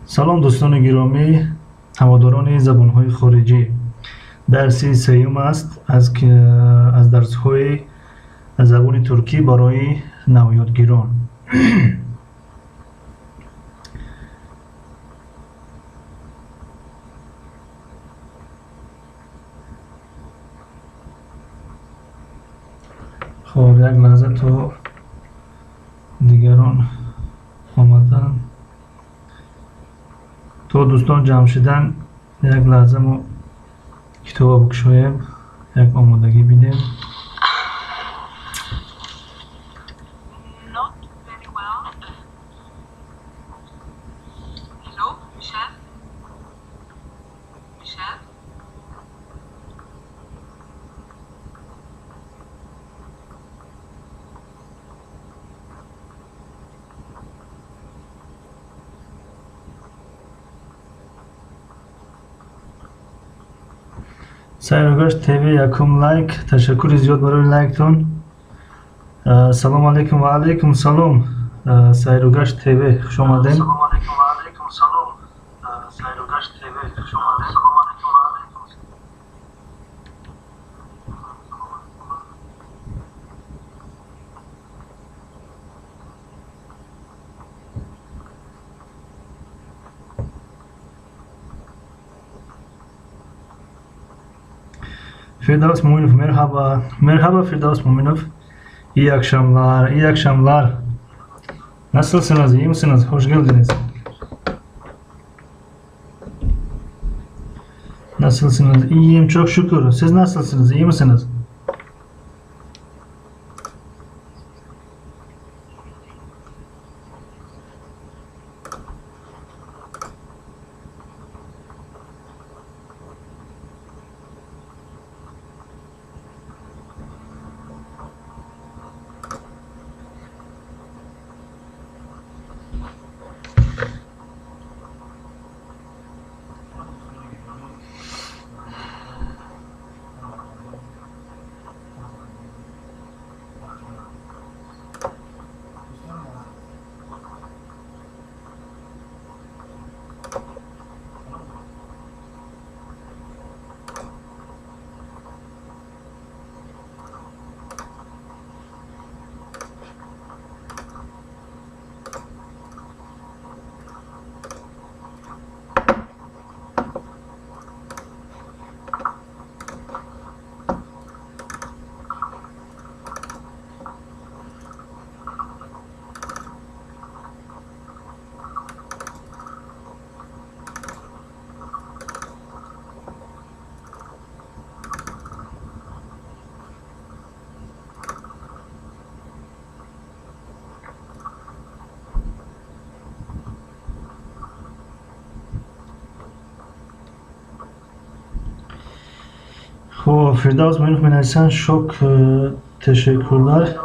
Салом, дӯстони гиромӣ, ҳаводорони забонҳои хориҷӣ. Дарси сеюм аст аз дарсҳои забони туркӣ барои навёдгирон. Хоб, як лаҳза, то дигарон омаданд, то дӯстон ҷамъ шудан, як лаҳза мо китоба бикушоем, як омодагӣ бинем. Not very well. Hello, Michelle? Michelle? Сайругашт ТВ, якум лайк. Ташаккури зиёд барои лайктон. Салому алайкум. Ва алайкум салом, Сайругашт ТВ, хуш омадем. Firdavs Muminov, merhaba. Merhaba Firdavs Muminov. İyi akşamlar, iyi akşamlar. Nasılsınız, iyi misiniz? Hoş geldiniz. Nasılsınız? İyiyim, çok şükür. Siz nasılsınız, iyi misiniz? Хуб, Фирдавс Муинов менависанд: şok teşekkürler.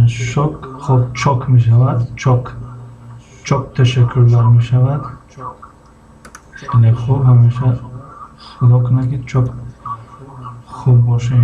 Şok, хоб, çok мешавад, çok, çok teşekkürler мешавад. Хеле хуб, ҳамеша худо кунад, ки çok хуб бошем.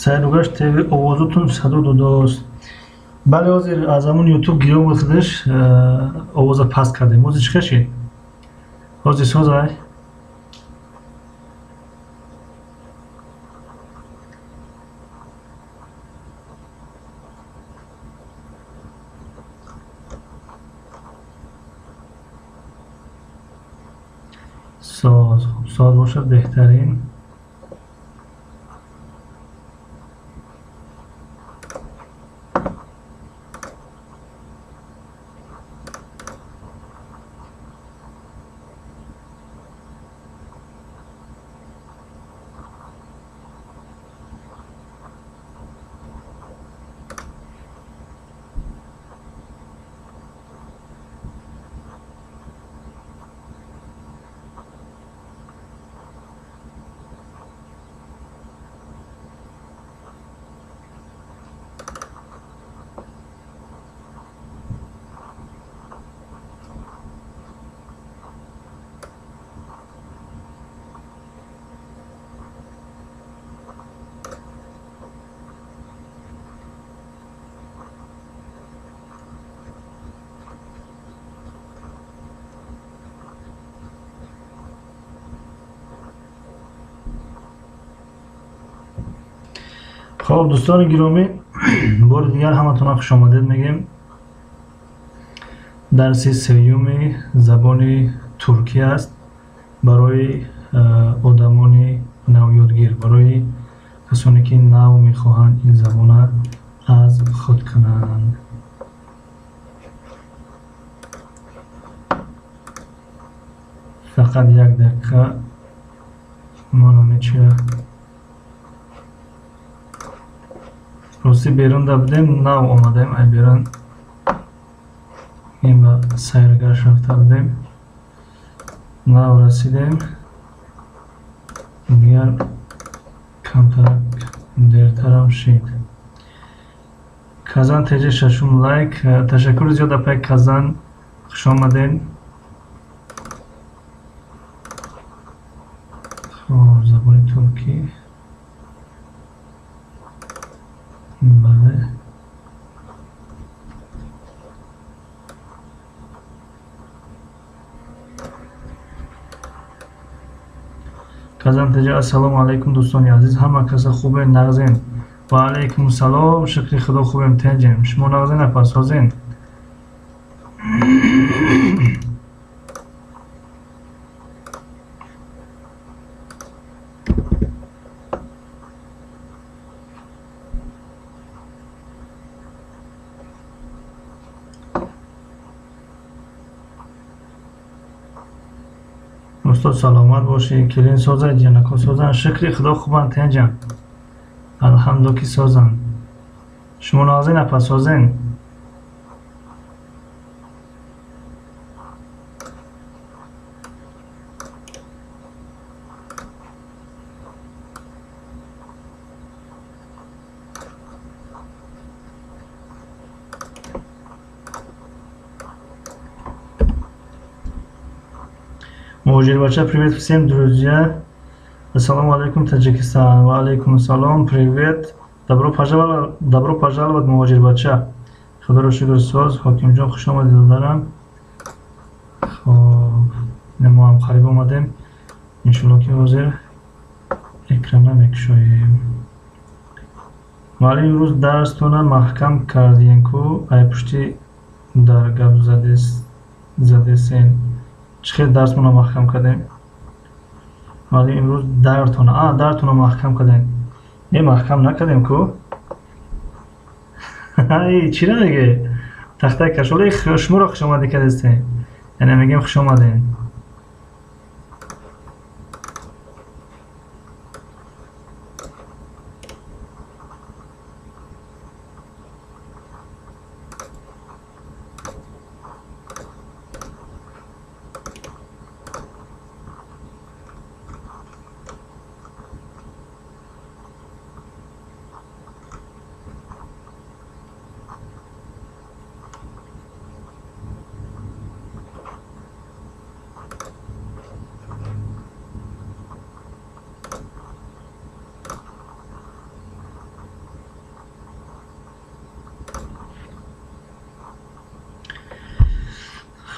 Сайругашт ТВ овозотон садо додааст. Бале, ҳозир аз ҳамон Ютуб гирён буд худаш, овоза паст кардем. Ҳозир чӣ хел шид? Ҳозир созай? Соз, хуб, соз бошад беҳтарин. Хоб, дӯстони гиромӣ, бори дигар ҳаматонро хушомадед мегӯем. Дарси сеюми забони туркӣ аст барои одамони навёдгир, барои касоне ки нав мехоҳанд ин забонро аз худ кунанд. Фақат як дақиқа ман ҳамечия рости берун да будем, нав омадем, ай берун ин ба сайргашт рафта будем, нав расидем, дигар камтарак дертарам шид. Казан ТЖ шашум лайк. Ташаккури зиёд, апай Казан, хуш омадем. Хоб, забони туркӣ. Бале. Казан ТЖ ассалому алайкум, дӯстони азиз, ҳама каса хубе, нағзем? Ва алайкум салом, шукри худо хубем, тенҷем. Шумо нағзен, апа, созен? Устод саломат бошӣ, келин созад, ҷанако созанд, шукри худо хубанд, тенҷам. Алҳамду ки созанд. Шумо нағзен, апа, созен? Муҳоҷирбача, привет всем, друзья. Ассалому алайкум, Таджикистан. Ва алайкум ассалом, привет. Добро пожаловать, добро пожаловать, муҳоҷирбача. Худоро шукр соз, Ҳокимҷон, хуш омадед, додарам. Хоб, мо ҳам қариб омадем. Иншолло ки ҳозир экрана мекушоем. Муаллим, имрӯз дарстона маҳкам кардиен ку, ай пушти дар гап задесен. Чӣ хел дарсмона маҳкам кардем? Муаллим, имрӯз дартона, дартона маҳкам кардем. Не, маҳкам накардем ку. Чира меге? Тахтаи кашола шуморо хушомадӣ кардестем. Яъне мегем хуш омадем.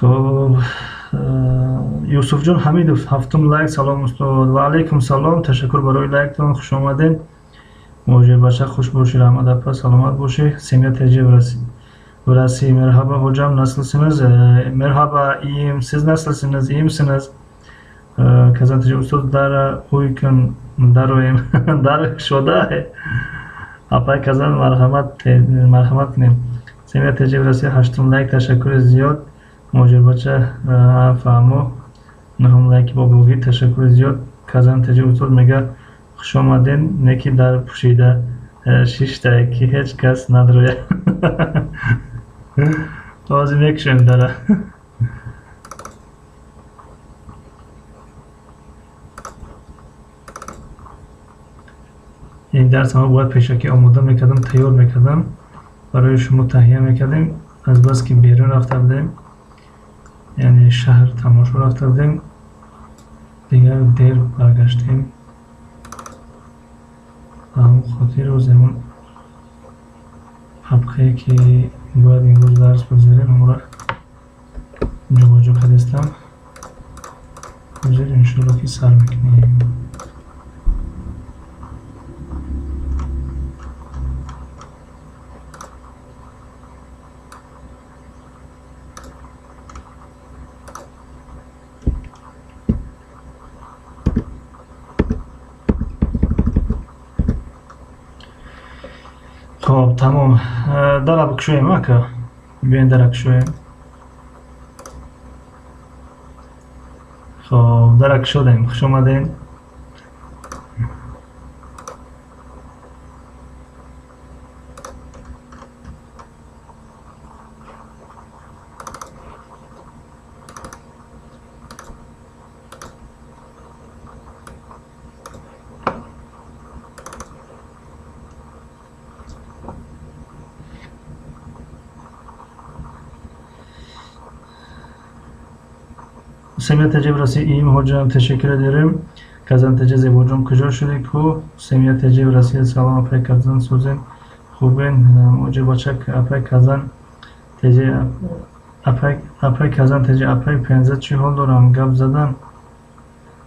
Хоб, Юсуфҷон Ҳамидов, ҳафтум лайк. Салом, устод. Ва алайкум салом, ташаккур барои лайктон, хуш омадед. Муҳоҷирбача, хуш бошӣ, раҳмат апа, саломат бошӣ. Семья ТЖ в России. Merhaba hocam, nasılsınız? Merhaba, iyiyim. Siz nasılsınız? İyi misiniz? Казан ТЖ, устод, дара ҳуй кун, дароем. Дар шода. Апай Казан, марҳамат, марҳамат кунем. Семья ТЖ в Россия, ҳаштум лайк, ташаккури зиёд. Муҳоҷирбача, фаҳмо, нуҳум лайки бобогӣ, ташаккури зиёд. Казан ТЖ, устод мега хуш омаден, неки дар пӯшида шишта, ки ҳеҷ кас надрояд. Ҳозир мекушем дара. Ин дарс ҳама бояд пешакӣ омода мекардам, тайёр мекардам, барои шумо таҳия мекардем. Азбаски берун рафта будем, яъне шаҳр тамошо рафта будем, дигар дер баргаштем. Ба ҳамон хотир рӯземон папкае ки бояд имрӯз дарс бигзарем, ҳамонро ҷобаҷо кардастам. Ҳозир иншоалло ки сар мекунем. Хоб, тамом. Дара бикушоем, ака. Биёен, дара кушоем. Хоб, дара кушодем. Хуш омадем. Semih TC burası iyiyim hocam, teşekkür ederim. Kazan TC Zebocan куҷо шудӣ ку? Семья ТЖ в Россия, салом апай Казан, созен хубен. Муҳоҷирбачак, апай Казан ТЖ, апай, апай Казан ТЖ, апай Пенза чӣ ҳол дорам? Гап задан.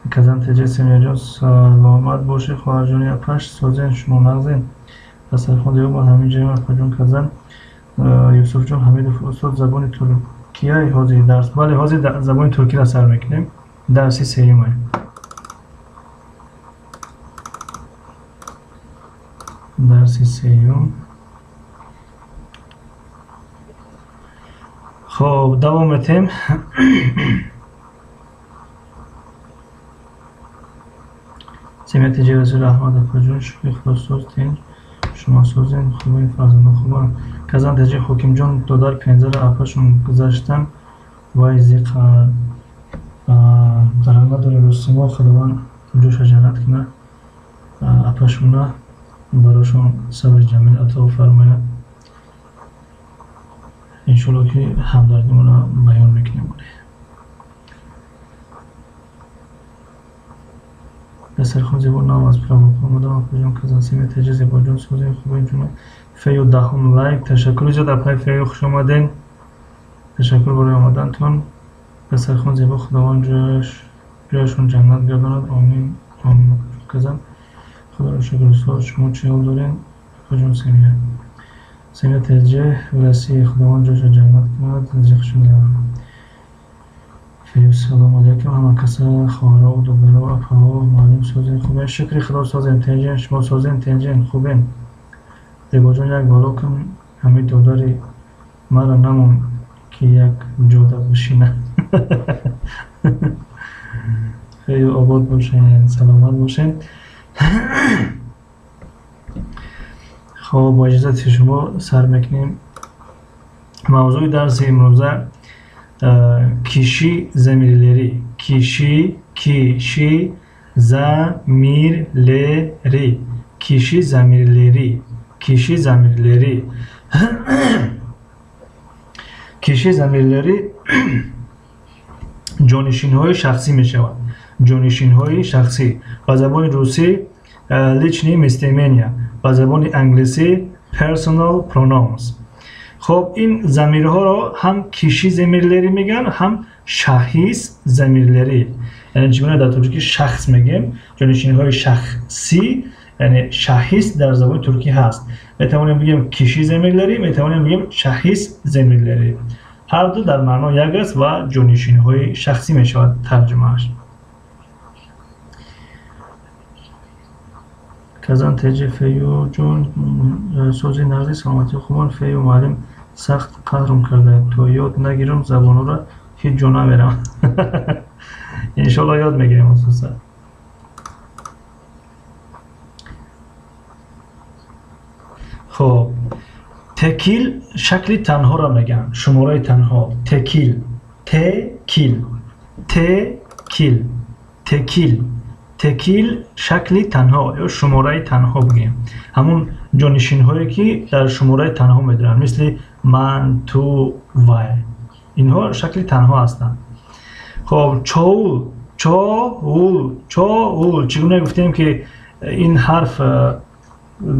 Казан ТЖ, Семьяҷон, саломат бошӣ, хоҳарҷони апаш, созен шумо нағзен. Дастархон деёбад ҳамин ҷоем, апаҷон Казан. Юсуфҷон Ҳамидов, устод, забони туркияй ҳозир дарс? Бале, ҳозир забони туркиро сар мекунем. Дарси сеюмай. Дарси сеюм. Хоб, давом метем. Семья ТЖ Расул, раҳмат апаҷон, шукри Худо, соз тинҷ, шумо созен, хубен, фарзандон хубанд. Казан ТЖ, Ҳокимҷон додар Пензаро апашон гузаштан, вай зиқа зарар надорем, рости мо Худованд ҷоша ҷаннат кунад, апашона барошон сабри ҷамил ато фармояд. Иншоалло ки ҳамдардимонро баён мекунем. Дастархон зебо нав аз правоқа омадам, апаҷон Казан. Семья ТЖ, Зебоҷон, созен хубен ҷуна. Фею даҳум лайк, ташаккури зиёд апай Фею, хуш омаден. Ташаккур барои омадантон. Дастархон зебо, Худованд ҷояшон ҷаннат гардонад. Омин, омин апаҷон Казан. Худоро шукр, устод, шумо чӣ ҳол дорен? Апаҷон Семья. Семья ТЖ в России, Худованд ҷояшро ҷаннат кунад, зиқ шуда. Фею, салом алейкум ҳама каса, хоҳаро, додаро, апаҳо, муаллим, созен хубен. Шукри Худо, созем тинҷен, шумо созен тинҷен, хубен. Зебоҷон, як бало кун, ҳамин додари маро намон ки як ҷода бишинад. Фею, обод бошен, саломат бошен. Хоб, бо иҷозати шумо сар мекунем. Мавзӯи дарси имрӯза kişi zamirleri, kişi, kişi zamirleri, kişi zamirleri, kişi zamirleri, kişi zamirleri ҷонишинҳои шахсӣ мешавад. Ҷонишинҳои шахсӣ ба забони русӣ личные местоимения, ба забони англисӣ personal pronouns. Хоб, ин замирҳоро ҳам киши замирлери мегӯянд, ҳам шахис замирлери. Яъне чӣ гуна дар тоҷикӣ шахс мегӯем, ҷонишинҳои шахсӣ, яъне шахис дар забони туркӣ ҳаст. Метавонем бигӯем киши замирлери, метавонем бигӯем шахис замирлери. Ҳар ду дар маъно як аст ва ҷонишинҳои шахсӣ мешавад тарҷумааш. Казан ТЖ Фею ҷон, сози нағзи саломатии хубон. Фею муаллим сахт қаҳрм карда, то ёд нагирам забонҳоро ҳеҷ ҷо намерам. Иншоалло ёд мегирем асосан. Хоб, текил шакли танҳоро мегӯянд, шумораи танҳо. Текил, текил, текил, текил, текил шакли танҳо ё шумораи танҳо бигӯем. Ҳамун ҷонишинҳое ки дар шумораи танҳо медоранд, мисли ман, ту, вай. Инҳо шакли танҳо ҳастанд. Хоб, чоул, чоул, чоул. Чӣ гуна гуфтем ки ин ҳарф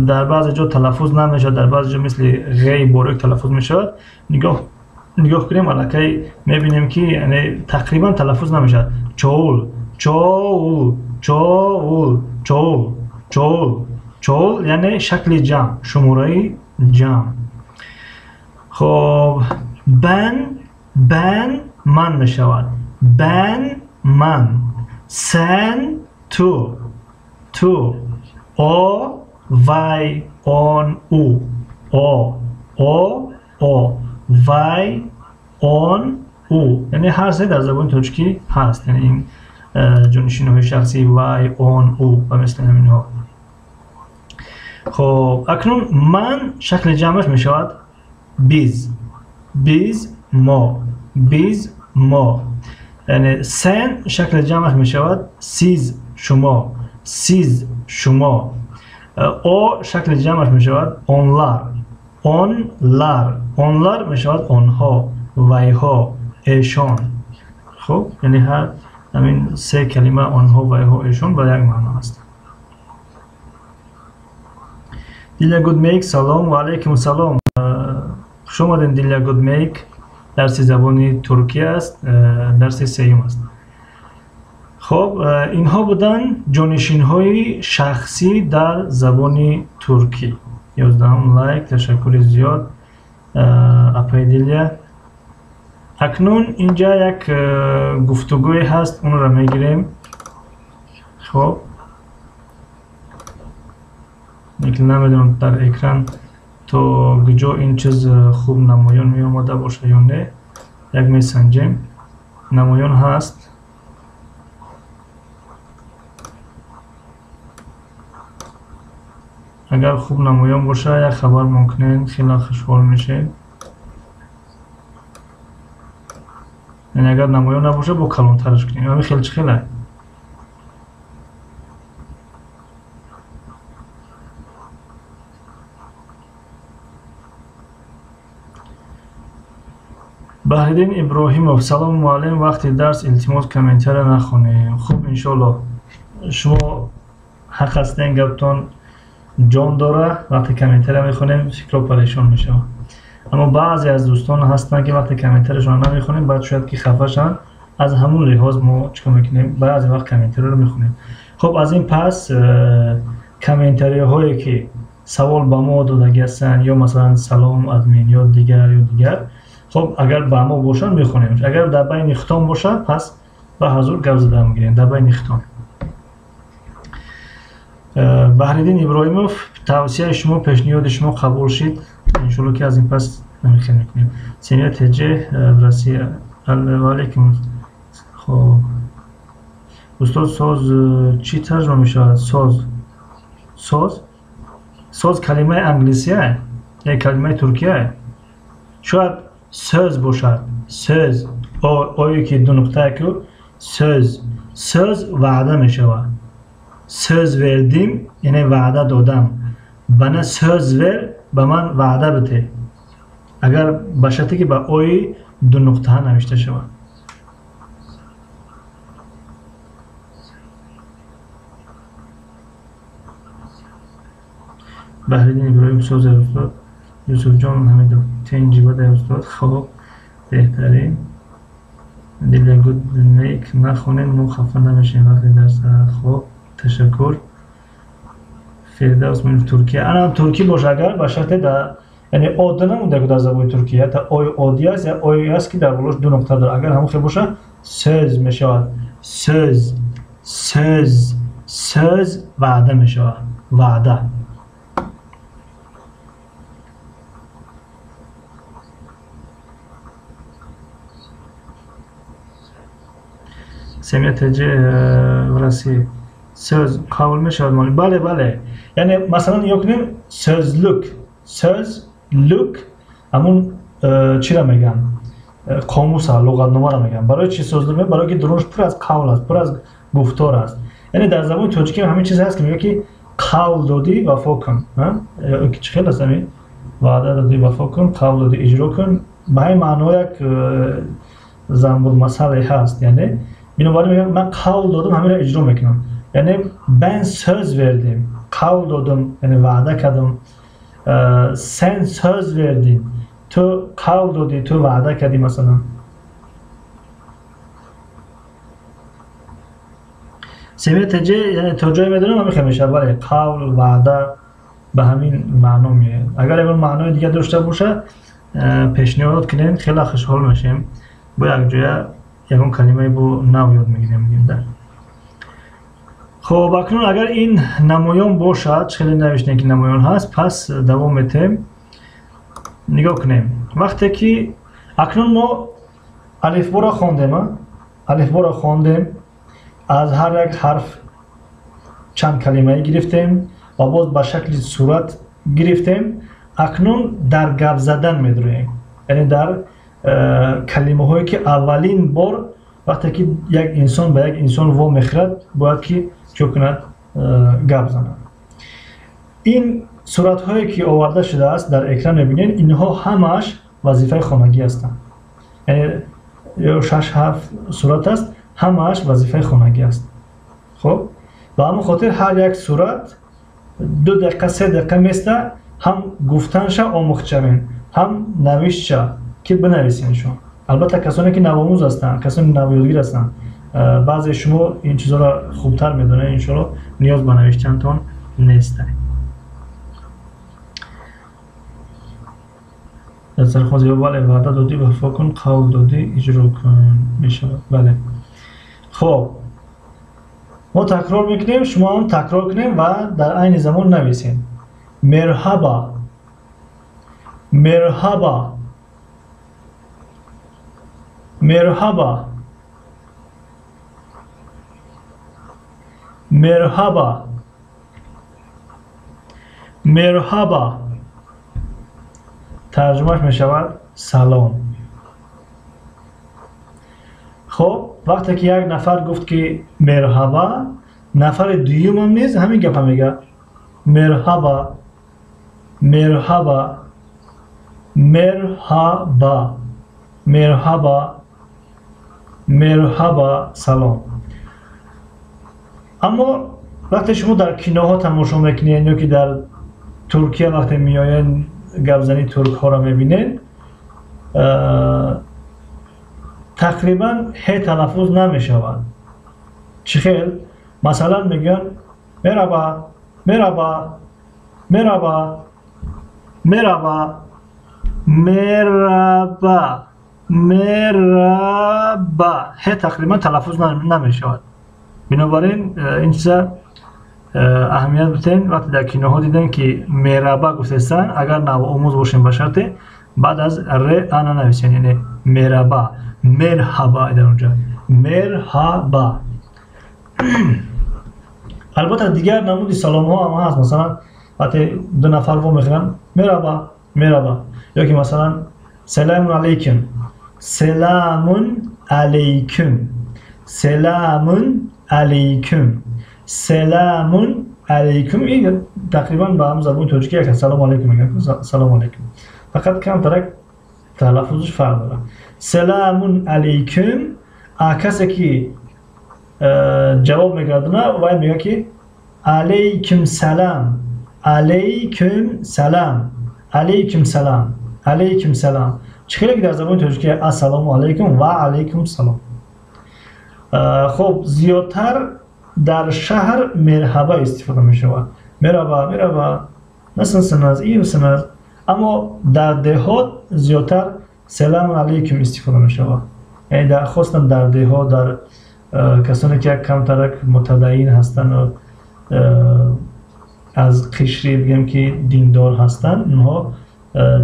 дар баъзе ҷо талаффуз намешавад, дар баъзе ҷо мисли ғей борик талаффуз мешавад. Нигоҳ кунем, аллакай мебинем ки яъне тақрибан талаффуз намешавад. Чоул, чоул, чоул, чоул, чоул, чоул яъне шакли ҷамъ, шумораи ҷамъ. Хоб, бан, бан ман мешавад. Бан ман, сан ту, ту, о, вай, он, ӯ, о, о, о, вай, он, ӯ. Яъне ҳар се дар забони тоҷикӣ ҳаст. Яъне ин ҷонишинҳои шахсӣ вай, он, ӯ ва мисли ҳаминҳо. Хоб, акнун ман шакли ҷамъаш мешавад биз, биз, мо, биз, мо. Яъне сен шакли ҷамъаш мешавад сиз, шумо, сиз, шумо. О шакли ҷамъаш мешавад онлар, онлар, онлар мешавад онҳо, вайҳо, эшон. Хоб, яъне ҳар ҳамин се калима онҳо, вайҳо, эшон ба як маъно ҳастанд. Дилия Гудмейк, салом ва алайкум салом. Хуш омадем, Дилия Гудмейк. Дарси забони туркӣ аст, дарси сеюм аст. Хоб, инҳо буданд ҷонишинҳои шахсӣ дар забони туркӣ. 11 лайк, ташаккури зиёд, апай Дилия. Акнун инҷа як гуфтугӯе ҳаст, онро мегирем. Хоб, лекин намедонам дар экран то куҷо ин чиз хуб намоён меомада бошад ё не. Як месанҷем. Намоён ҳаст. Агар хуб намоён бошад, як хабар мумкин, хеле хушҳол мешавем. Яъне агар намоён набошад, бо калонтараш кунем. Ҳамин хел чӣ хеле? Баҳриддин Иброҳимов, салом муаллим, вақти дарс илтимос комментария нахонем. Хуб, иншоалло шумо ҳақ ҳастен, гаптон ҷон дора. Вақте комментария мехонем фикрро парешон мешавад. Аммо баъзе аз дӯстон ҳастанд ки вақте комментарияшонро намехонем, баъд шояд ки хафа шаванд. Аз ҳамун лиҳоз мо чӣ кор мекунем? Баъзе вақт комментарияро мехонем. Хуб, аз ин пас комментарияҳое ки савол ба мо додагӣ ҳастанд, ё масалан салом админ ё дигар ё дигар, хоб агар ба мо бошанд мехонем. Агар дар байни хитом бошад, пас ба ҳазур гап зада мегирем дар байни хитом. Баҳриддин Иброҳимов, тавсияи шумо, пешниҳоди шумо қабул шид. Иншоалло ки аз ин пас намехел мекунем. Сения ТЖ, Россия. Ва алайкум. Хоб, устод, соз чӣ тарҷума мешавад? Соз, соз, соз калимаи англисия ё калимаи туркия? Шояд сөз бошад. Сөз, ое ки ду нуқтае ку, сөз, сөз ваъда мешавад. Сөз вердим яъне ваъда додам. Бана сөз вер, ба ман ваъда бите. Агар ба шарте ки ба ои ду нуқтаҳа навишта шавад. Баҳриддин Иброҳим, созе устод. Юсуфҷон Ҳамидов, тенҷи бадай устод. Хоб, беҳтарин. Дилия гуд мейк нахонем, мо хафа намешавем вақти дарс. Хоб, ташаккур. Фирдавс Муинов, Туркия. Ана туркӣ боша агар ба шарте да, яъне одда намонда ку дар забони туркӣ, ята ой оддӣ аст, я ой аст ки дар болош ду нуқта дорад. Агар ҳамон хел боша, сөз мешавад. Сөз, сөз, сөз ваъда мешавад. Ваъда. Семья ТЖ в России. Сөз қабул мешавад моли. Бале, бале. Яъне масалан нигоҳ кунем, сөзлук, сөзлук ҳамун чиро мегӯянд? Қомуса, луғатномаро мегӯянд. Барои чи сөзлук мегӯянд? Барои ки дурунаш пур аз қавл аст, пур аз гуфтор аст. Яъне дар забони тоҷикӣ ҳам ҳамин чиз ҳаст ки мегӯяд ки қавл додӣ вафо кун. Ки чӣ хел аст ҳамин? Ваъда додӣ вафо кун, қавл додӣ иҷро кун. Ба ҳамин маъно як занбурмасале ҳаст. Яъне бинобар ин мегӯям ман қавл додам, ҳаминро иҷро мекунам. Яъне ben söz verdim, қавл додам, яъне ваъда кардам. Sen söz verdin, ту қавл додӣ, ту ваъда кардӣ масалан. Семья ТЖ, яъне то ҷое медонам ҳамин хел мешавад. Бале, қавл, ваъда ба ҳамин маъно меояд. Агар ягон маънои дигар дошта боша, пешниҳод кунем, хеле хушҳол мешавем. Бо якҷоя ягон калимаи бо нав ёд мегирем. Хоб, акнун агар ин намоён бошад, чӣ хеле навиштем ки намоён ҳаст, пас давом метем. Нигоҳ кунем. Вақте ки акнун мо алифборо хондем, алифборо хондем, аз ҳар як ҳарф чанд калимае гирифтем ва боз ба шакли сурат гирифтем. Акнун дар гап задан медурӯем. Яъне дар калимаҳое ки аввалин бор вақте ки як инсон ба як инсон во мехӯрад, бояд ки чӣ кунад? Гап занад. Ин суратҳое ки оварда шудааст дар экран мебинед, инҳо ҳамааш вазифаи хонагӣ ҳастанд. Яъне ё 6-7 сурат аст, ҳамааш вазифаи хонагӣ аст. Хоб, ба ҳамон хотир ҳар як сурат 2 дақиқа, 3 дақиқа места, ҳам гуфтанша омӯхт шавем, ҳам навиштша ки бинависеншон. Албатта касоне ки навомӯз ҳастанд, касоне навёдгир ҳастанд, баъзе шумо ин чизҳоро хубтар медонед, иншоалло ниёз ба навиштантон нест. Дастархон зебо, бале, ваъда додӣ вафо кун, қавл додӣ иҷро кун мешавад. Бале. Хоб, мо такрор мекунем, шумо ҳам такрор кунем ва дар айни замон нависем. Мерҳаба, мерҳаба, мерҳаба, мерҳаба, мерҳаба. Тарҷумааш мешавад салом. Хоб, вақте ки як нафар гуфт ки мерҳаба, нафари дуюмам низ ҳамин гапа мегӯяд. Мерҳаба, мерҳаба, мерҳаба, мерҳаба, мерҳаба, салом. Аммо вақте шумо дар киноҳо тамошо мекунед ё ки дар Туркия вақте меоянд гапзани туркҳоро мебинед, тақрибан ҳе талаффуз намешавад. Чӣ хел? Масалан мегӯянд мераба, мераба, мераба, мераба, мераба, мераба. Ҳе тақрибан талаффуз намешавад. Бинобар ин ин чиза аҳамият битен. Вақте дар киноҳо дидем ки мераба гуфтестанд, агар навомӯз бошем ба шарте баъд аз р а нанависен, яъне мераба, мерҳаба дар онҷа мерҳаба. Албатта дигар намуди саломҳо ҳам ҳаст. Масалан вақте ду нафар во мехӯранд мераба, мераба, ё ки масалан селамун алейкум, селамун алейкум, селамун алейкум, селамун алейкум. Ин тақрибан ба ҳам забони тоҷикӣ як салом алейкум мегӯянд, салом алейкум, фақат камтарак талаффузаш фарқ дорад. Селамун алейкум. А касе ки ҷавоб мегардона, вай мегӯяд ки алейкум салам, алейкум салам, Алейкум салам, алейкум салам. Чӣ хеле ки дар забони тоҷикӣ ассалому алейкум ва алейкум салом. Хоб, зиёдтар дар шаҳр merhaba истифода мешавад. Merhaba, merhaba, nasılsınız, iyi misiniz? Аммо дар деҳот зиёдтар selamün aleyküm истифода мешавад. Яъне хостан дар деҳот, дар касоне ки як камтарак мутадайин ҳастанд, аз қишри бигем ки диндор ҳастанд, онҳо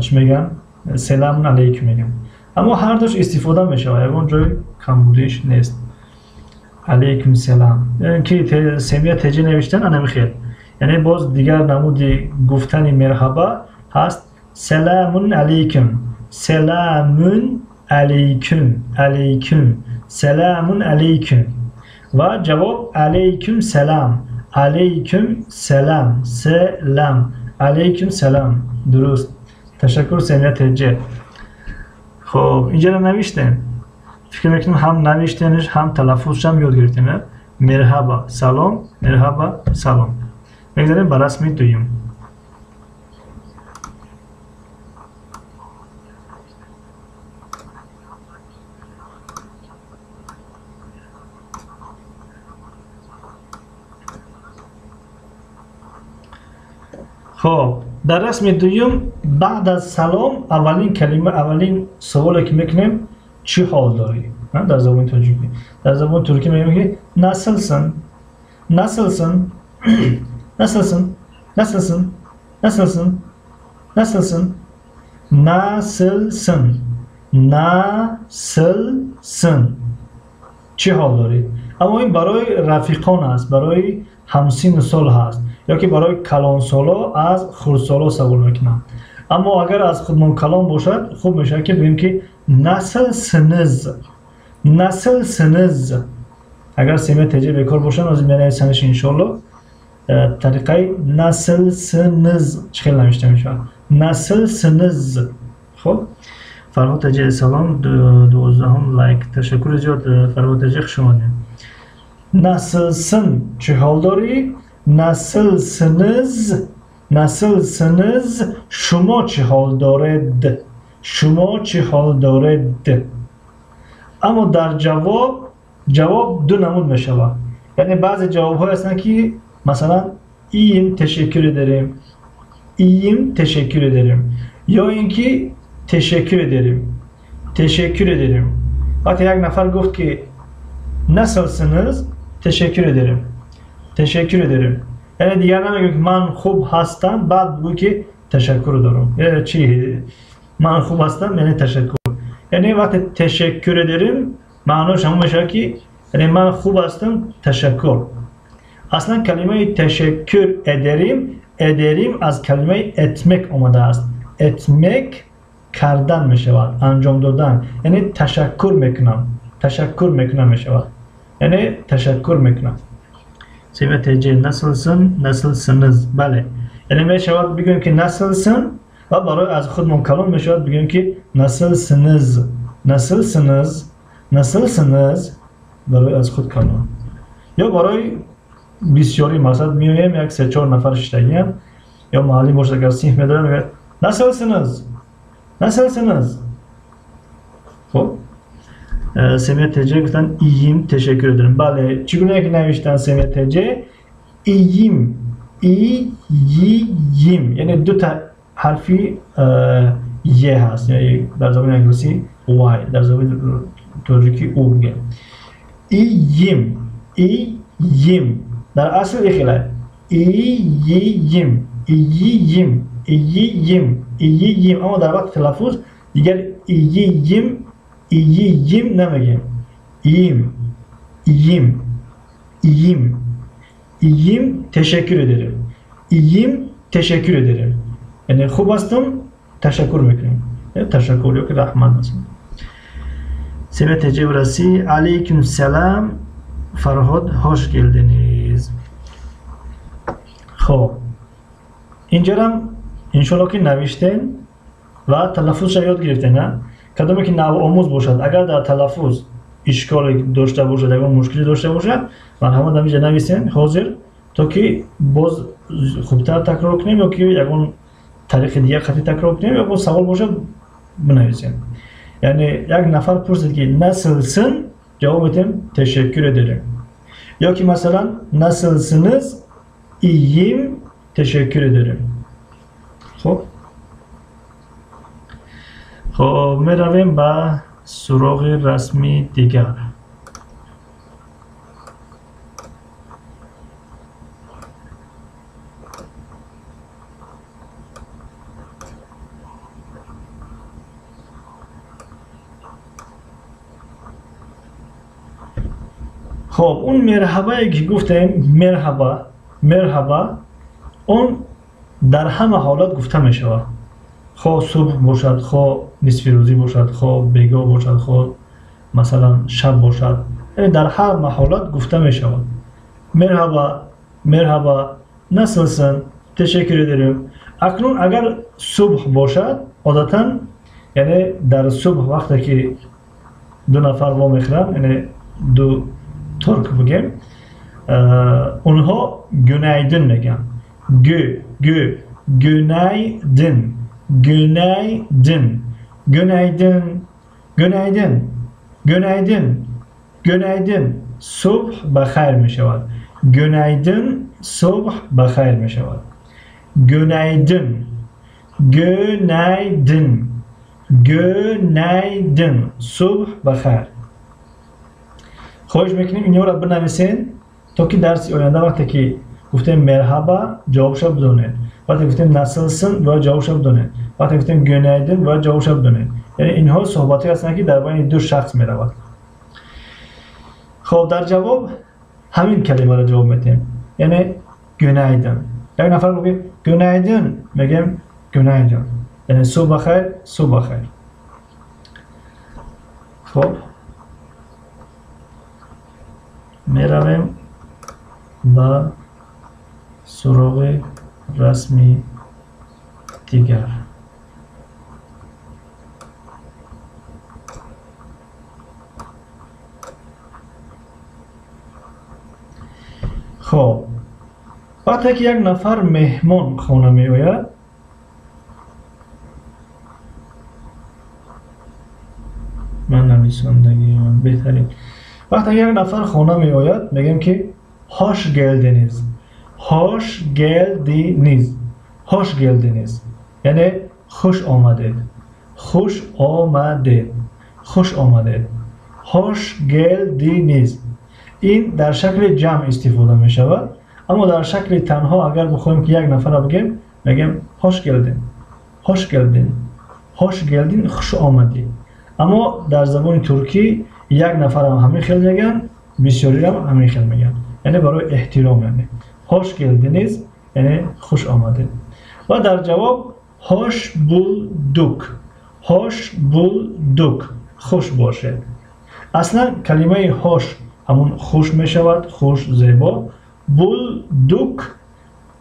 чӣ мегӯянд? Selamün aleyküm мегӯянд. Аммо ҳардуш истифода мешавад, ягон ҷои камбудиш нест. Алейкум селам. Ки семия теҷе навиштан анами хел. Яъне боз дигар намуди гуфтани merhaba ҳаст. Selamün aleyküm. Selamün aleyküm. Aleyküm. Selamün aleyküm. Ва ҷавоб алейкум селам. Алейкум селам. Селам. Алейкум селам. Дуруст. Ташаккур семия теҷе. Хоб, инҷаро навиштем. Фикр мекунам ҳам навиштениш, ҳам талаффузшам ёд гирифтем. Merhaba, салом, merhaba, салом. Мегзарем ба расми дуюм. Хоб, дар расми дуюм баъд аз салом аввалин калима, аввалин саволе ки мекунем, чӣ ҳол дорӣ? Дар забони тоҷикӣ. Дар забони туркӣ мегӯем ки nasılsın? Nasılsın? Nasılsın? Nasılsın? Nasılsın? Nasılsın? Nasılsın? Nasılsın? Чӣ ҳол дорӣ? Аммо ин барои рафиқон аст, барои ҳамсину сол ҳаст, ё ки барои калонсоло аз хурдсоло савол мекунанд. Аммо агар аз худмон калон бошад, хуб мешавад ки бигӯем ки nasılsınız? Nasılsınız? Агар семия теҷе бекор бошанд, ҳозир менависанаш иншоалло. Тариқаи nasılsınız чӣ хел навишта мешавад? Nasılsınız. Хуб, Фарҳод теҷе салом, 12-ум лайк. Ташаккури зиёд, Фарҳод теҷе, хуш омадед. Nasılsın? Чӣ ҳол дорӣ? Nasılsınız? Nasılsınız? Шумо чӣ ҳол доред? Шумо чӣ ҳол доред? Аммо дар ҷавоб, ҷавоб ду намуд мешавад. Яъне баъзе ҷавобҳое ҳастанд ки масалан iyiyim, teşekkür ederim. Iyiyim, teşekkür ederim. Ё ин ки teşekkür ederim. Teşekkür ederim. Вақте як нафар гуфт ки nasılsınız? Teşekkür ederim. Teşekkür ederim. Яъне дигар намегӯ ки ман хуб ҳастам, баъд бигӯ ки ташаккур дорам. Чи ман хуб ҳастам, яъне ташаккур. Яъне вақте teşekkür ederim маънош ҳамон мешавад ки яъне ман хуб ҳастам, ташаккур. Аслан калимаи teşekkür ederim, ederim аз калимаи etmek омадааст. Etmek кардан мешавад, анҷом додан. Яъне ташаккур мекунам, ташаккур мекунам мешавад. Яъне ташаккур мекунам. Семия теҷе nasılsın, nasılsınız? Бале. Яъне мешавад бигӯем ки nasılsın ва барои аз худмон калон мешавад бигӯем ки nasılsınız, nasılsınız, nasılsınız барои аз худ калон. Ё барои бисёрӣ, масалан меоем як се-чор нафар шиштагиам, ё муаллим бошад агар синф медорад мегӯяд nasılsınız, nasılsınız? Хуб, семия теҷе гуфтанд iyiyim, teşekkür ederim. Бале, чӣ гуна ки навиштанд семия теҷе? Iyiyim, iyiyim, яъне дута ҳарфи е ҳаст, яъне дар забони англисӣ y, дар забони тоҷикӣ у мегӯянд. Iyiyim, iyiyim. Дар асл ихела iyiyim, iyiyim, iyiyim, iyiyim. Аммо дар вақти талаффуз дигар iyiyim, iyiyim намегӯем. Iyiyim, iyiyim, iyiyim, iyiyim, teşekkür ederim. Iyiyim, teşekkür ederim. Яъне хуб ҳастам, ташаккур мекунем. Ташаккур ё ки раҳмат масалан. Семия теҷе раси. Алейкум салам, Фарҳод, hoş geldiniz. Хоб, инҷарам иншоалло ки навиштем ва талаффузша ёд гирифтем. Кадоме ки навомӯз бошад, агар дар талаффуз ишколе дошта бошад, ягон мушкиле дошта бошад, марҳамат ҳаминҷа нависем ҳозир, то ки боз хубтар такрор кунем ё ки ягон тариқи дигар хати такрор кунем ё боз савол бошад бинависем. Яъне як нафар пурсид ки nasılsın, ҷавоб медиҳем teşekkür ederim. Ё ки масалан nasılsınız, iyiyim, teşekkür ederim. Хуб, хуб, меравем ба суроғи расми дигар. Хоб, он merhaba е ки гуфтем, merhaba, merhaba, он дар ҳама ҳолат гуфта мешавад. Хоҳ субҳ бошад, хоҳ нисфи рӯзӣ бошад, хоҳ бегоҳ бошад, хоҳ масалан шаб бошад, яъне дар ҳама ҳолат гуфта мешавад. Merhaba, merhaba, nasılsın, teşekkür ederim. Акнун агар субҳ бошад, одатан яъне дар субҳ вақте ки ду нафар вомехӯранд, яъне ду турк бигем, онҳо günaydın мегӯянд. Гү, гү, günaydın, günaydın, günaydın, günaydın, günaydın, günaydın, субҳ ба хайр мешавад. Günaydın, субҳ ба хайр мешавад. Günaydın, günaydın, günaydın, субҳ ба хайр. Хоҳиш мекунем инҳоро бинависен, то ки дарси оянда вақте ки гуфтем merhaba, ҷавобша бидонед. Вақте гуфтем nasılsın, бояд ҷавобша бидонед. Вақте гуфтем günaydın, бояд ҷавобша бидонед. Яъне инҳо суҳбатҳое ҳастанд ки дар байни ду шахс меравад. Хоб, дар ҷавоб ҳамин калимаро ҷавоб медиҳем, яъне günaydın. Як нафар гуфт günaydın, мегӯем günaydın, яъне субҳ ба хайр, субҳ ба хайр. Хоб, меравем ба суроғи расми дигар. Хоб, вақте ки як нафар меҳмон хона меояд, ман нависондагиам беҳтарин. Вақте ки як нафар хона меояд, мегӯем ки hoş geldiniz, hoş geldiniz, hoş geldiniz, яъне хуш омадед, хуш омадед, хуш омадед, hoş geldiniz. Ин дар шакли ҷамъ истифода мешавад, аммо дар шакли танҳо агар бихоҳем ки як нафарро бигем, мегӯем hoş geldin, hoş geldin, hoş geldin, хуш омадӣ. Аммо дар забони туркӣ як нафарам ҳамин хел мегӯянд, бисёрирам ҳамин хел мегӯянд, яъне барои эҳтиром, яъне hoş geldiniz, яъне хуш омадед. Ва дар ҷавоб hoş bulduk, hoş bulduk, хуш бошед. Аслан калимаи hoş ҳамун хуш мешавад, хуш, зебо. Bulduk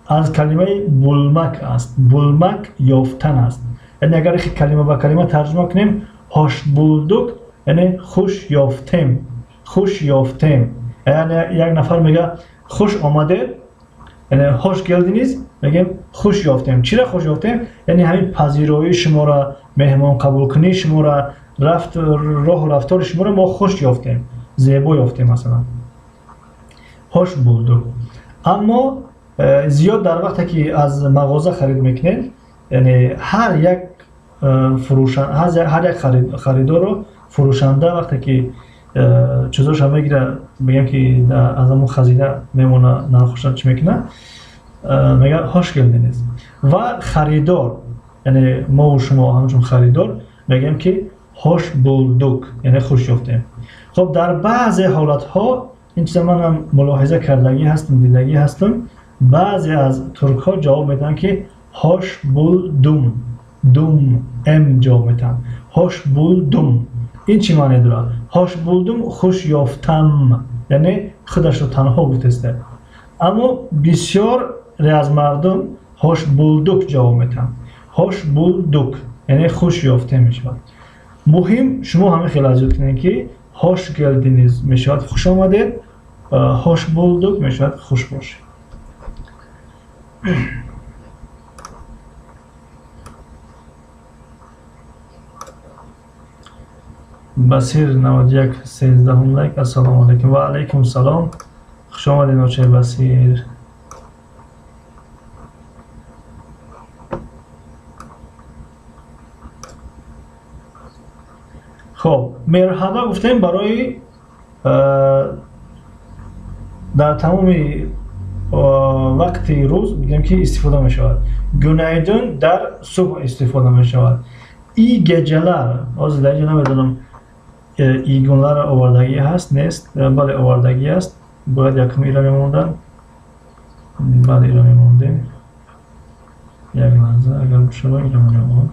аз калимаи булмак аст, булмак ёфтан аст. Яъне агар калима ба калима тарҷума кунем, hoş bulduk яъне хуш ёфтем, хуш ёфтем. Яъне як нафар мегӯяд хуш омадед, яъне hoş geldiniz, мегӯем хуш ёфтем. Чира хуш ёфтем? Яъне ҳамин пазироии шуморо, меҳмон қабулкунии шуморо, роҳу рафтори шуморо мо хуш ёфтем, зебо ёфтем масалан. Hoş bulduk. Аммо зиёд дар вақте ки аз мағоза харид мекунед, яъне ҳар як ҳар як харидорро фурӯшанда вақте ки чизоша мегирад, мегӯям ки аз ҳамон хазина мемона, нархоша чӣ мекунад, мегӯяд hoş geldiniz. Ва харидор, яъне мову шумо ҳамчун харидор мегӯем ки hoş bulduk, яъне хуш ёфтем. Хоб, дар баъзе ҳолатҳо ин чиза манам мулоҳиза кардагӣ ҳастам, дидагӣ ҳастам, баъзе аз туркҳо ҷавоб медиҳанд ки hoş buldum, дум м ҷавоб медиҳанд. Hoş buldum. Ин чӣ маъне дорад? Hoş buldum, хуш ёфтам, яъне худашро танҳо гуфтеста. Аммо бисёре аз мардум hoş bulduk ҷавоб медиҳанд. Hoş bulduk, яъне хуш ёфтем мешавад. Муҳим шумо ҳамин хел аз ёд кунед ки hoş geldiniz мешавад хуш омадед, hoş bulduk мешавад хуш бошед. Басир 91 13 лайк. Ассалому алайкум. Ва алайкум салом. Хуш омадед, очаи Басир. Хоб, merhaba гуфтем барои дар тамоми вақти рӯз бигем ки истифода мешавад. Günaydın дар субҳ истифода мешавад. İyi geceler, ҳозир дар инҷо намедонам iyi günlar овардагӣ ҳаст нест, бале овардагӣ аст. Бояд якум ира мемондан, баъд ира мемондем. Як лаҳза, агар бишава ира монем.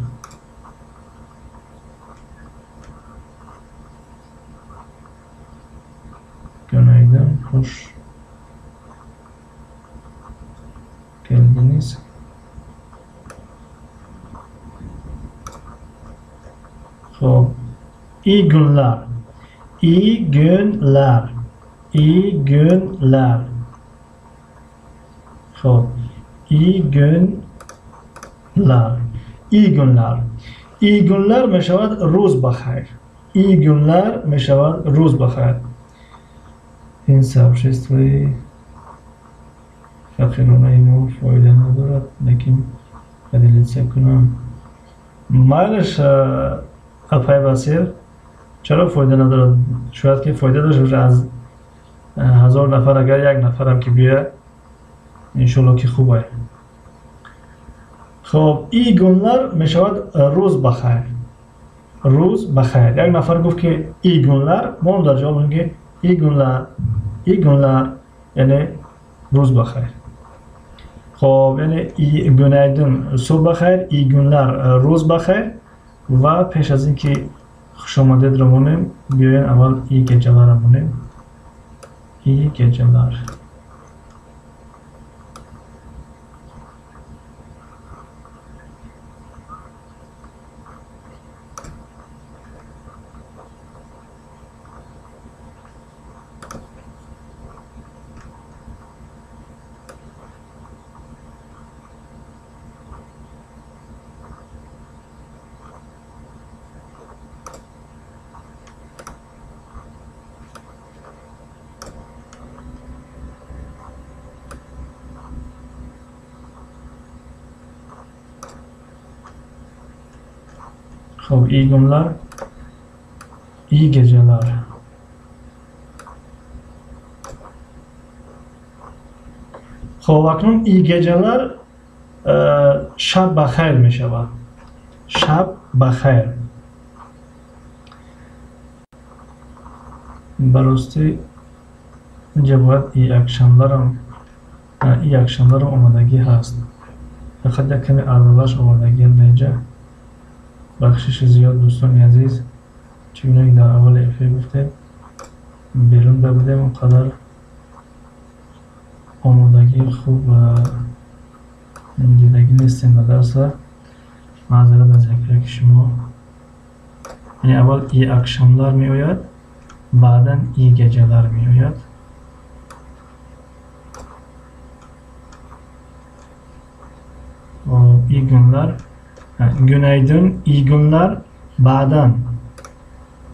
Günaydın, hoş geldiniz. Xo'p, iyi günler, iyi günler, iyi günler. Xo'p, iyi günler, iyi günler. İyi günler мешавад рӯз бахайр. İyi günler мешавад рӯз бахайр. Ин сообществои фақиронаи мо фоида надорад, лекин поделиться кунам. Майлаш, апай Басир, чаро фоида надорад? Шояд ки фоида дошта бошад. Аз 1000 нафар агар як нафарам ки биёяд, иншоалло ки хуб ай. Хоб, iyi günler мешавад рӯз бахайр. Рӯз бахайр. Як нафар гуфт ки iyi günler, мо дар ҷавоб мегӯем ки iyi günler, iyi günler, яъне рӯз бахайр. Хоб, яъне günaydın субҳ бахайр, iyi günler рӯз бахайр. Ва пеш аз ин ки хушомадедро монем, биёем аввал iyi gecelerро монем. İyi geceler. Xo'p, iyi günler, iyi geceler. Xo'p, aknun iyi geceler шаб бахайр мешавад. Шаб бахайр. Ба ростӣ инҷа бояд iyi akşamlarам, iyi akşamlarам омадагӣ ҳаст. Фақат як каме аралаш овардагӣ инҷа. Бахшиши зиёд дӯстони азиз, чунон дар аввали эфир гуфтем, берун будем, он қадар омодагии хуб дидагӣ нестем ба дарса. Маъзарат аз яке шумо. Яъне аввал iyi akşamlar меояд, баъдан iyi geceler меояд. İyi günler, günaydın, iyi günler, баъдан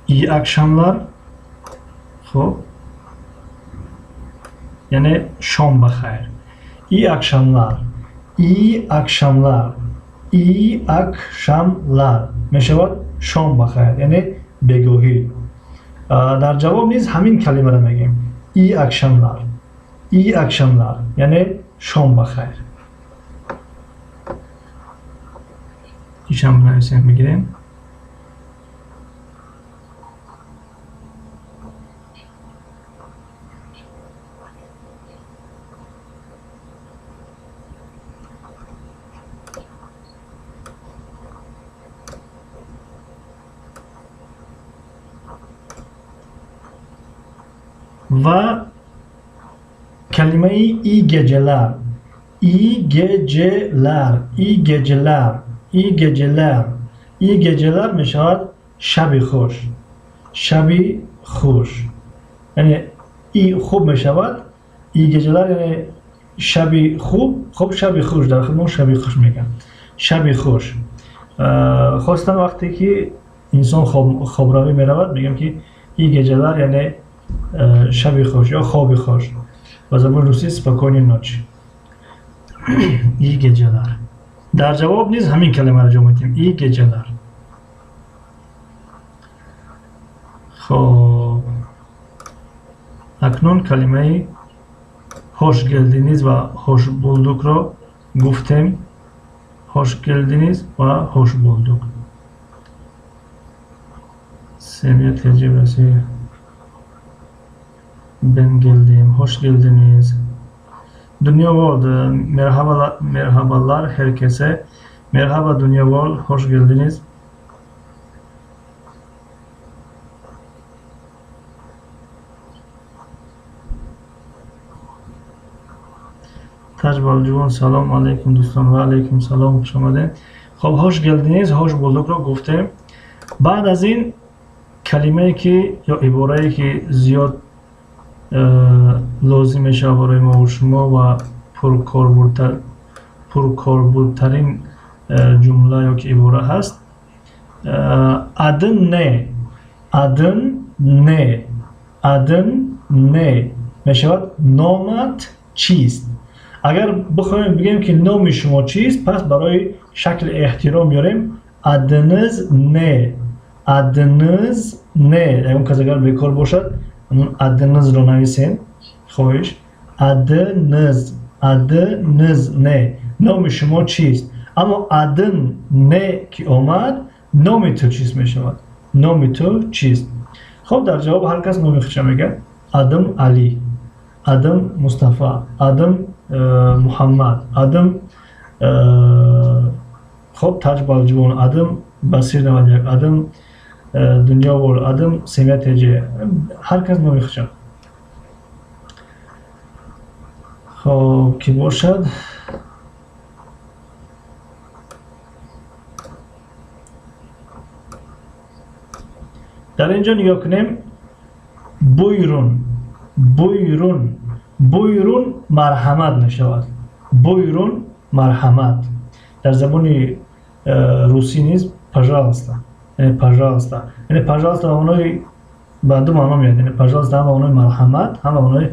iyi akşamlar. Хуб, яъне шом бахайр. İyi akşamlar, iyi akşamlar, iyi akşamlar мешавад шом бахайр, яъне бегоҳӣ. Дар ҷавоб низ ҳамин калимаро мегӯем. İyi akşamlar, iyi akşamlar, яъне шом бахайр. Ишам бинависем бигирем. Ва калимаи iyi geceler, iyi geceler, iyi geceler, iyi geceler, iyi geceler мешавад шаби хуш, шаби хуш. Яъне и хуб мешавад, iyi geceler яъне шаби хуб, хуб шаби хуш, дар худмон шаби хуш мегӯям, шаби хуш. Хостан вақте ки Инсон хобравӣ меравад, мегӯем ки iyi geceler, яъне шаби хуш ё хоби хуш. Ба забони русӣ спокойной ночи. İyi geceler. Дар ҷавоб низ ҳамин калимаро ҷо медиҳем. İyi geceler. Хоб, акнун калимаи hoş geldiniz ва hoş buldukро гуфтем. Hoş geldiniz ва hoş bulduk. Semiyet tecrübesi. Ben geldim. Hoş geldiniz. Dünya World. Merhabalar, merhabalar herkese. Merhaba Dünya World. Hoş geldiniz. Таҷ Балҷувон, салом алейкум дӯстон, ва алейкум салом, хуш омадед. Хоб, hoş geldiniz, hoş buldukро гуфтем. Баъд аз ин калимае ки ё иборае ки зиёд лозим мешавад барои мо шумо ва пуркорбурдтарин ҷумла ё ки ибора ҳаст, adın ne, adın ne, adın ne мешавад номат чист. Агар бихоҳем бигӯем ки номи шумо чист, пас барои шакли эҳтиром меорем adınız ne, adınız ne. Ягон кас агар бекор бошад, ҳамон adınızро нависем, хоҳиш. Adınız, adınız ne, номи шумо чист. Аммо adın ne ки омад, номи ту чист мешавад. Номи ту чист. Хоб, дар ҷавоб ҳар кас номи худша мегӯяд. Adım Али, adım Мустафа, adım Муҳаммад, adım хоб Таҷ Балҷувон, adım Басир 91, adım Дунё World, adım Семия ТЖ. Ҳар кас номи худша. Хоб, ки бошад? Дар ин ҷо нигоҳ кунем. Buyurun, buyurun, buyurun марҳамат мешавад. Buyurun марҳамат. Дар забони русӣ низ пожалуйста, яъне пожалуйста, яъне пожалуйста ба маънои ба ду маъно меояд. Яъне пожалуйста ҳам ба маънои марҳамат, ҳам ба маънои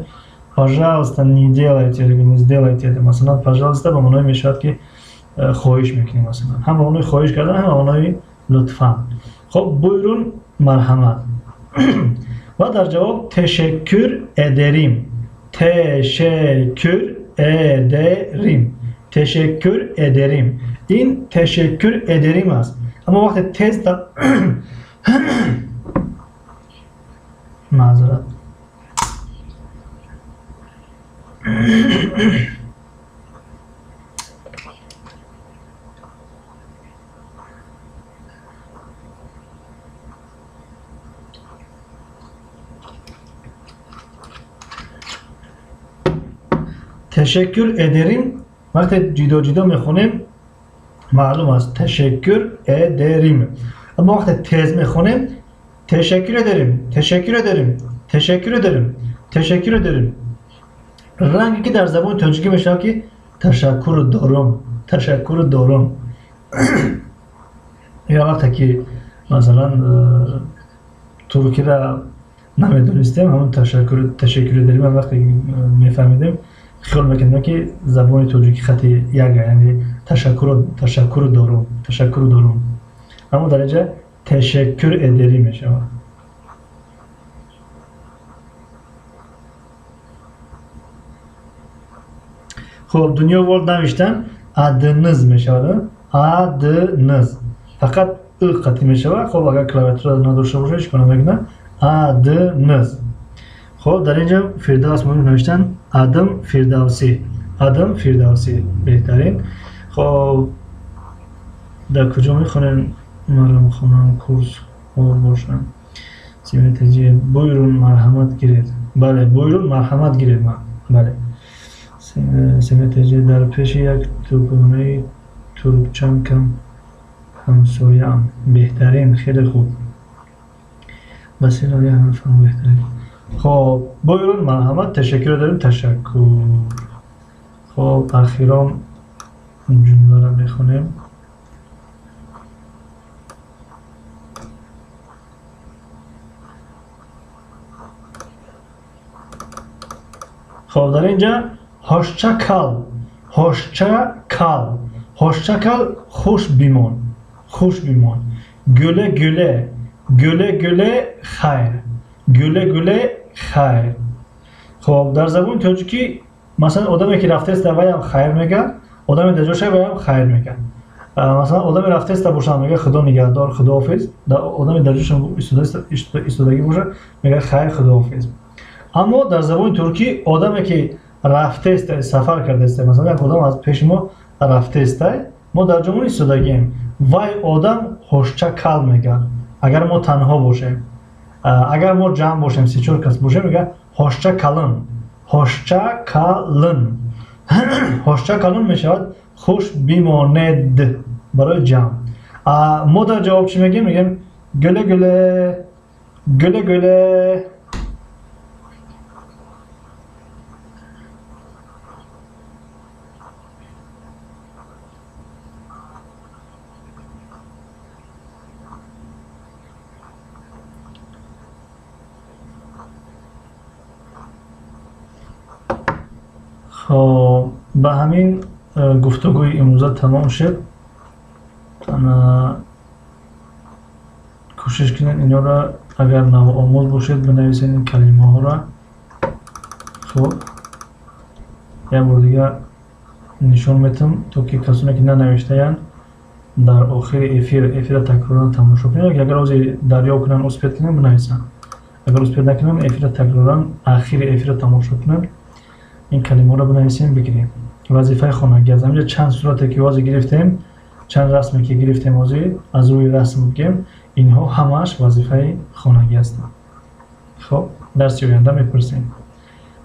пожалуйста не делайте, не сделайте. Масалан, пожалуйста ба маънои мешавад ки хоҳиш мекунем, масалан, ҳам ба маънои хоҳиш кардан, ҳам ба маънои лутфан. Хоб, buyurun марҳамат. Ва дар ҷавоб teşekkür ederim, teşekkür ederim, teşekkür ederim. Ин teşekkür ederim аст. Аммо вақте тез маъзарат, teşekkür ederim вақте ҷидо ҷидо мехонем, маълум аст teşekkür ederim. Аммо вақте тез мехонем, teşekkür ederim, teşekkür ederim, teşekkür ederim, teşekkür ederim. Ранге ки дар забони тоҷикӣ мешавад ки ташаккур дорум, ташаккур дорум. Ё вақте ки масалан туркиро намедонистем, ҳамон ташаккур teşekkür ederim вақте мефаҳмидем, хиёл мекардем ки забони тоҷикӣ хати яга, яъне ташаккур, ташаккур дорум, ташаккур дорум. Аммо дар инҷа teşekkür ederim мешавад. Хоб, Дунё World навиштан adınız мешавад. Adınız. Фақат ы қатъӣ мешавад. Хоб, агар клавиатура надошта бошад, ҳеҷ кор намекунад. Adınız. Хоб, дар инҷа Фирдавс муҳим навиштан adım Фирдавсӣ, adım Фирдавсӣ беҳтарин. Хоб, дар куҷо мехонем? Маро хонам курсҳо бошанд. Симетаҷи buyurun марҳамат гиред. Бале, buyurun марҳамат гиред. Бале. Симетаҷи дар пеши як дуконаи туркчан кам ҳамсояам. Беҳтарин, хеле хуб. Басир Али ҳамфаҳм беҳтарин. Хоб, buyurun марҳамат, teşekkür ederim, ташаккур. Хоб, ахирон ҷумларо мехонем. Хоб, дар инҷа hoşça kal, hoşça kal, hoşça kal, хуш бимон, хуш бимон. Güle güle, güle güle хайр, güle güle хайр. Хоб, дар забони тоҷикӣ масалан одаме ки рафтеста ваям хайр мегӯяд, одаме дар ҷоша ваям хайр мегӯяд. Масалан одаме рафтеста бошад мегӯяд худо нигаҳдор, худоҳофиз. Одаме дар ҷоша истодагӣ бошад мегӯяд хайр, худоҳофиз. Аммо дар забони туркӣ одаме ки рафтеста, сафар кардаеста, масалан як одам аз пеши мо рафтеста, мо дар ҷомон истодагием, вай одам hoşça kal мегӯяд. Агар мо танҳо бошем, агар мо ҷамъ бошем, се-чор кас бошем, мегӯяд hoşça kalın, hoşça kalın. Hoşça kalın мешавад хуш бимонед барои ҷамъ. Мо дар ҷавоб чӣ мегӯем? Мегӯем güle güle, güle güle. Хоб, ба ҳамин гуфтугӯи имрӯза тамом шуд. Кӯшиш кунед инҳоро, агар навомӯз бошед, бинависед ин калимаҳоро. Хоб, як бор дигар нишон метам, то ки касоне ки нанавиштаянд дар охири эфир эфира такроран тамошо кунанд. Агар ози дарёб кунанд, успед кунанд, бинависанд. Агар успед накунанд, эфира такроран ахири эфира тамошо кунанд. Ин калимаҳоро бинависем, бигирем. Вазифаи хонагӣ аз ҳаминҷа чанд сурате ки ҳозир гирифтем, чанд расме ки гирифтем ҳозир аз рӯи расм бигем, инҳо ҳамааш вазифаи хонагӣ ҳастанд. Хоб, дарси оянда мепурсем.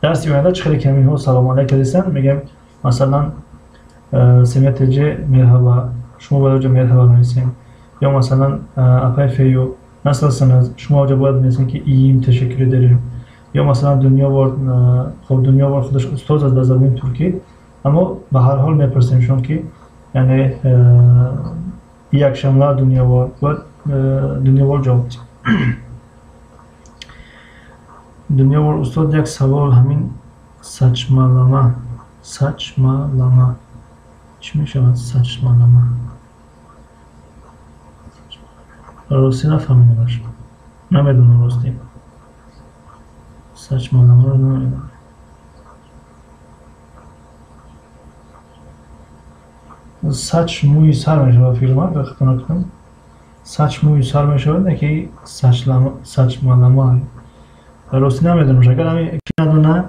Дарси оянда чӣ хеле ки ҳаминҳо салом алейк кардистанд, мегӯем масалан СМТЖ merhaba, шумо бояд оҷа merhaba нависем. Ё масалан апай Фею nasılsınız, шумо оҷа бояд бинависем ки iyiyim, teşekkür ederim. Ё масалан Дунёвор, хоб Дунёвор худаш устоз аст дар забони туркӣ, аммо ба ҳар ҳол мепурсем шон ки яъне iyi akşamlar Дунёвор, бояд Дунёвор ҷавоб диҳад. Дунёвор устод, як савол, ҳамин saçmalama, saçmalama чӣ мешавад? Saçmalama ростӣ нафаҳмидамаш, намедонам ростӣ. Saçmalama намедонам. Saç мӯи сар мешавад филма, агар хато накунам. Saç мӯи сар мешавад, не ки saçmalama. Ростӣ намедонам. Агар ҳамин ки надона,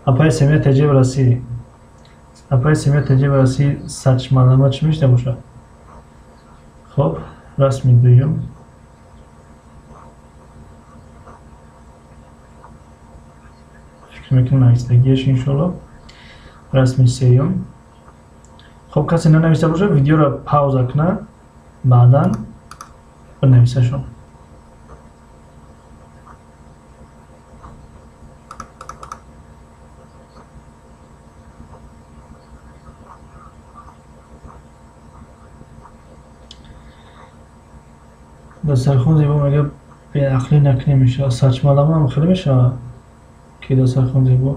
апаи Семия ТЖ расӣ. Апаи Семия ТЖ расӣ saçmalama чӣ мешуда бошад? Хоб, расми дуюм. Фикр мекунам навистагиаш иншоалло. Расми сеюм. Хоб, касе нанависта бошад, видеоро пауза кунад, баъдан бинависашон. Дастархон зебо мегӯяд беақлӣ накунем мешавад. Saçmalama ҳам хеле мешавад ки дастархон зебо.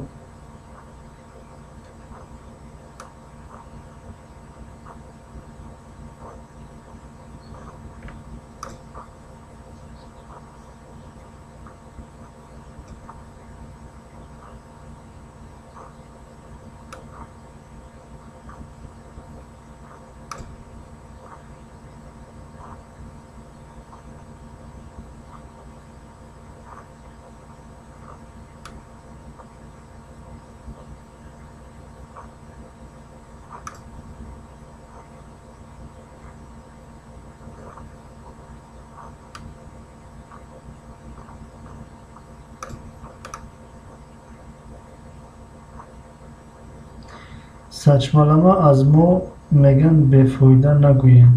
Saçmalama аз мо мегӯянд бефоида нагӯем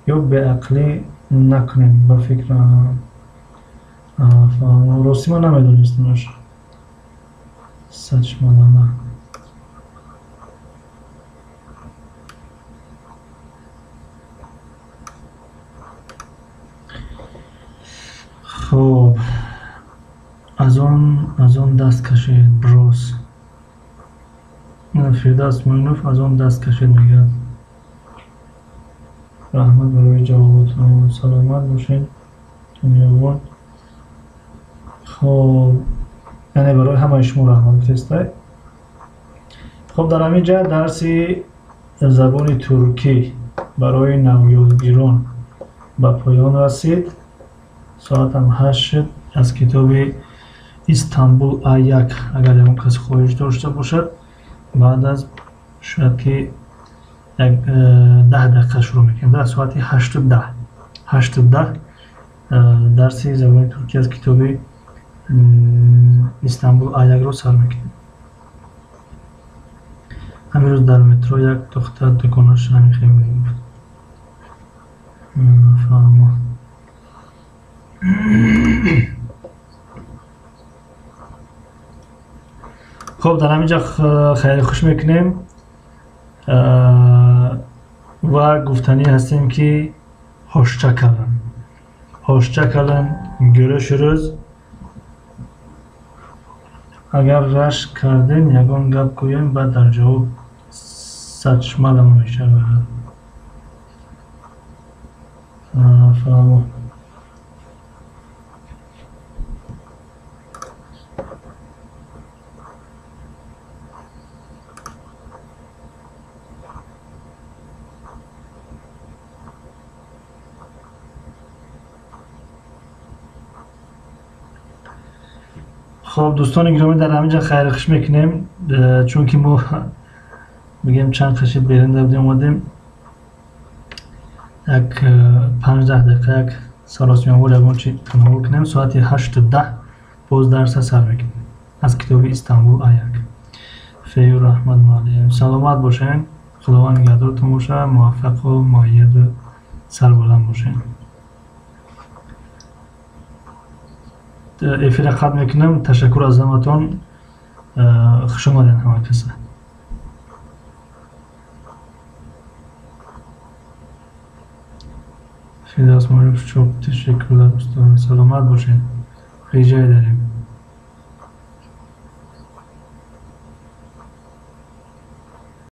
ё беақлӣ накунем, ба фикрам. Ростӣ ман намедонистамаш. Saçmalama. Хоб, аз он даст кашед, брос. Фирдавс Муинов аз он даст кашид мегӯяд. Раҳмат барои ҷавоботон. Саломат бошед, дунёвон. Хоб, яъне барои ҳамаи шумо раҳмат гуфтестай. Хоб, дар ҳамин ҷа дарси забони туркӣ барои навёдгирон ба поён расид. Соатам 8 шуд. Аз китоби Истанбул А1 агар ягон кас хоҳиш дошта бошад, баъд аз шояд ки як 10 дақиқа шурӯъ мекунем. Дар соати 8:10. 8:10 дарси забони туркӣ аз китоби Истанбул А1-ро сар мекунем. Ҳамин рӯз дар метро як духтар дуконаш ҳамин хел мегуфт. Фаҳмо. Хоб, дар ҳамин ҷо хайри хуш мекунем ва гуфтанӣ ҳастем ки hoşça kalın. Hoşça kalın. Görüşürüz. Агар рашк кардем, ягон гап гӯем, баъд дар ҷавоб сачмалама мешавад. Фаҳмо. Хоб, дӯстони гиромӣ, дар ҳамин ҷо хайри хуш мекунем, чунки мо мегӯем чанд қаши беринда будем, омадем як 5-10 дақиқа як саросимавор ягон чи тановул кунем. Соати 8:10 боз дарса сар мекунем аз китоби Истанбул А1. Фею раҳмат муаллим. Саломат бошед, Худованд нигаҳдортон бошад, муваффақу муайяду сарбаланд бошед. Эфира қатъ мекунам. Ташаккур аз ҳаматон. Хуш омадед ҳама каса. Фирдавс Муинов, çok teşekkürler usta. Саломат бошед. Риҷае дарем.